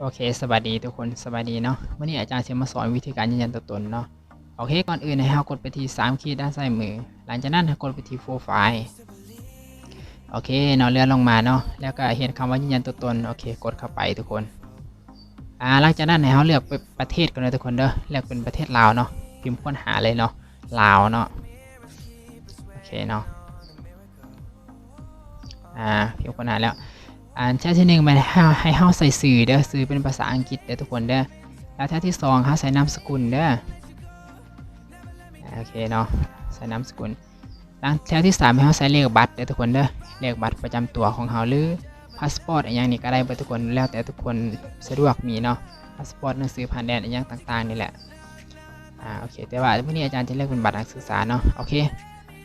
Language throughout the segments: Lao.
ໂອເຄ ສະບາຍດີທຸກຄົນ ສະບາຍດີເນາະ. ມື້ນີ້ອາຈານຊິມາສອນວິທີການຢືນຢັນຕົວຕົນເນາະ. ໂອເຄ ກ່ອນອື່ນໃຫ້ເຮົາກົດໄປທີ່ສາມຂີດດ້ານຊ້າຍມື, ຫຼັງຈາກນັ້ນໃຫ້ກົດໄປທີ່ໂປຣໄຟລ໌. ໂອເຄເນາະ ເລື່ອນລົງມາເນາະ ແລ້ວກໍເຫັນຄຳວ່າຢືນຢັນຕົວຕົນ. ໂອເຄ ກົດເຂົ້າໄປທຸກຄົນ. ອ່າ ຫຼັງຈາກນັ້ນໃຫ້ເຮົາເລືອກປະ ປະເທດກ່ອນເດີທຸກຄົນເດີ, ເລືອກເປັນປະເທດລາວເນາະ, ພິມຄົ້ນຫາເລີຍເນາະ ລາວເນາະ. ໂອເຄເນາະ ອ່າ ພິມຄົ້ນຫາແລ້ວ. ອັນແຖວທີໜຶ່ງແມ່ນໃຫ້ເຮົາ ໃຫ້ເຮົາໃສ່ຊື່ເດີ, ຊື່ເປັນພາສາອັງກິດເດີທຸກຄົນເດີ. ແລ້ວແຖວທີສອງເຮົາໃສ່ນາມສະກຸນເດີ. ໂອເຄເນາະ ໃສ່ນາມສະກຸນ. ຫຼັງແຖວທີສາມໃຫ້ເຮົາໃສ່ເລກບັດເດີທຸກຄົນເດີ, ເລກບັດປະຈຳຕົວຂອງເຮົາ ຫຼື ພາສປອດອີ່ຫຍັງນີ້ກໍໄດ້ເບິດທຸກຄົນ, ແລ້ວແຕ່ທຸກຄົນສະດວກມີເນາະ, ພາສປອດ ໜັງສືຜ່ານແດນອີ່ຫຍັງຕ່າງໆນີ້ແຫຼະ. ອ່າ ໂອເຄ ແຕ່ວ່າມື້ນີ້ອາຈານຈະເລືອກເປັນບັດນັກສຶກສາເນາະ. ໂອເຄ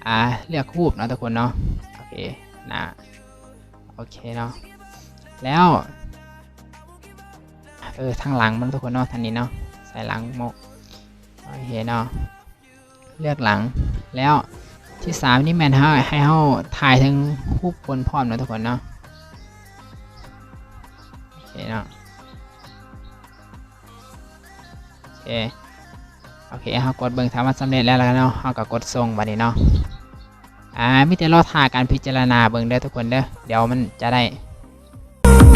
ອ່າ ເລືອກຮູບເນາະທຸກຄົນເນາະ. ໂອເຄ ໜ້າ ໂອເຄເນາະ. ແລ້ວ ເອີ ທາງຫຼັງມັນທຸກຄົນເນາະ, ທາງນີ້ເນາະ ໃສ່ຫຼັງໝົກ. ໂອເຄເນາະ ເລືອກຫຼັງ. ແລ້ວທີສາມນີ້ແມ່ນເຮົາ ໃຫ້ເຮົາຖ່າຍເຖິງຮູບຄົນພ້ອມເນາະທຸກຄົນເນາະ. ໂອເຄເນາະ ໂອເຄ ໂອເຄ ເຮົາກົດເບິ່ງ ຖ້າມັນສຳເລັດແລ້ວລະເນາະ ເຮົາກໍກົດສົ່ງບາດນີ້ເນາະ. ອ່າ ມີແຕ່ລໍຖ້າການພິຈາລະນາເບິ່ງເດີທຸກຄົນເດີ, ດຽວມັນຈະໄດ້.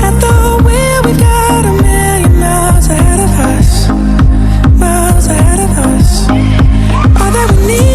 At the wheel, we've got a million miles ahead of us, miles ahead of us. All that we need